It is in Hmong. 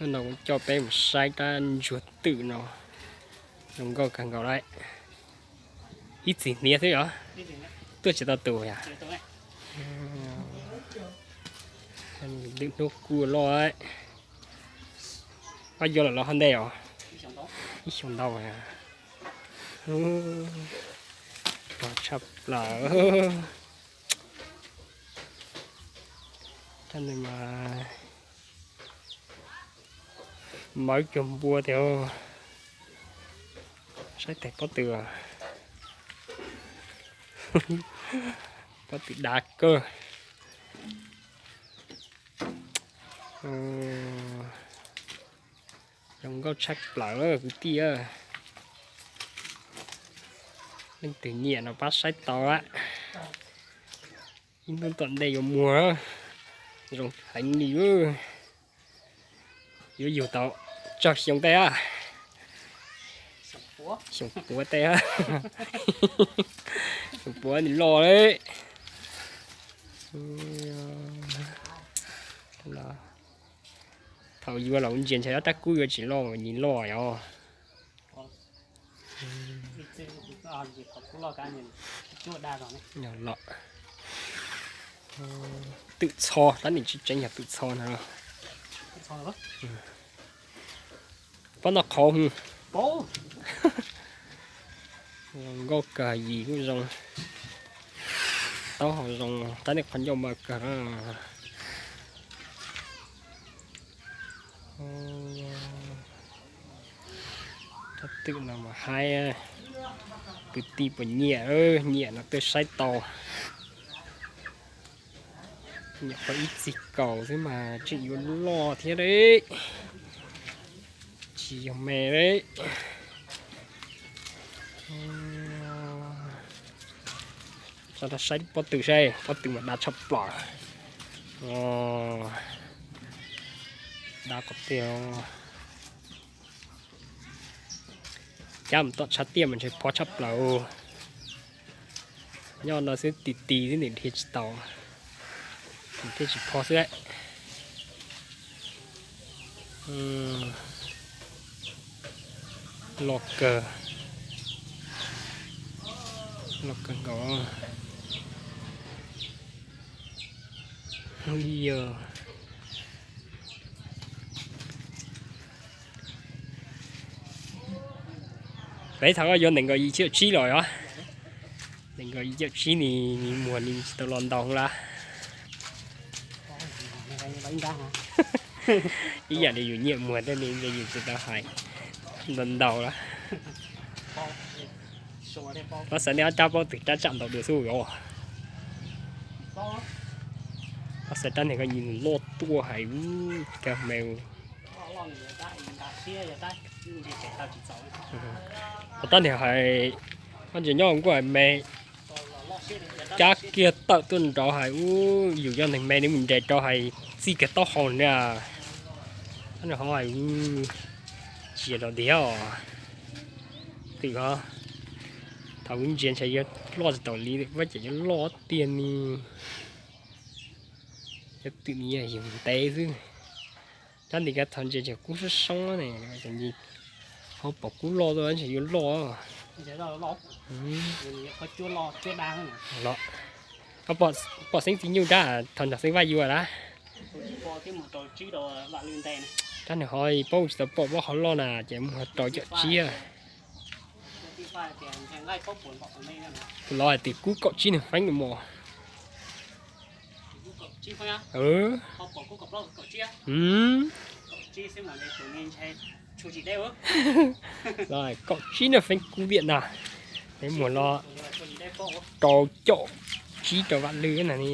Hnub no kuv coj peb mus saib rab ntsuag twm no, zoo nkauj kawg nkaus lawm. Ib txhis hniav xwb os, tuaj tsis tau tus yom. Twm hnub kuj loj, pab yuav lawm los ho ntej os. Ib xyoos ntau, tshaj plaws. Rab no mas mawv cuag npua tiag. Saib tes pob tw, pob tw dav kawg. Zoo nkauj tshaj plaws kwv tij. Leej twg nyiam no pab saib tau a. Ib hnub tom ntej yuav muag, zoo heev li. Yuav yug tau tsawg xyoo tej a? Xyoo puav tej a. Xyoo puav nws loj li. Thaum yuav los ntsia ntshe ob rab kub yuav tsis loj, nws loj os. Twm txho, tab nim tsis tseeb yog twm txho no. Pob no qhauv. Zoo nkauj kawg, yim kuj zoo, taub hau zoo, tab nim qhov ncauj mas kawg. Rab twm no mas haib, kwv tij puas nyiam, nyiam no tuaj saib tau. Nyuam qhuav ib txhis kaus xwb mas tseem yuav loj thiab li, tsis yog me li. Saib pob tw saib, pob tw mas dav tshaj plaws. Dav qhov tiag. Cab mus tom tshav tiaj mas ntshe phob tshaj plaws. Nyob no xwb ti ti xwb nws dhia tsis tau, thiaj tsis phob xwb. Loj kawg, loj kawg nkaus. Peb thaum yuav nees nkaum yim caum tsib los os. Nees nkaum yim caum tsib ni, muag ni tsis tau los ntaus lawm. Ib yam li yus nyiam muag tej ni yus tsis tau hais ntaus ntaus lawm. Pab xav nej ob rab pob twg rab tsam ntau dua xwb os. Pab xav rab niag ko nws loj tuaj hais ub, kawg me. Qhov rab niag hais, koj ntsia nyob nkuaj hais me, cab kiag tawm tuaj nraud hais ub, yus yog neeg me nws mus nres rau hais txij kiag taub hau na. Rab niag hov hais ub, tsis yog los tiag os. Twm hov, thaum kuv ntsia ntshe yuav loj tsis taus li, ua cas yuav loj tiag ni. Cov twm ni yog yus ntev xwb. Rab nti kav thaum ntsia ces kub soob soob ne, ho pom kub loj tuaj ntshe yuav loj. Los, pom xeeb txiv nyuj rab thaum nrog xeeb vaj yuav lawm. Rab nws ho paub tsis tau pom pob qhov loj na ces mus ho rau caum tsib. Los hais tias kub kaum tsib nws feeb nws mos. Los kaum tsib nws feeb kub viam na. Peb mus los rau caum tsib rau Vaj Lwm na ni.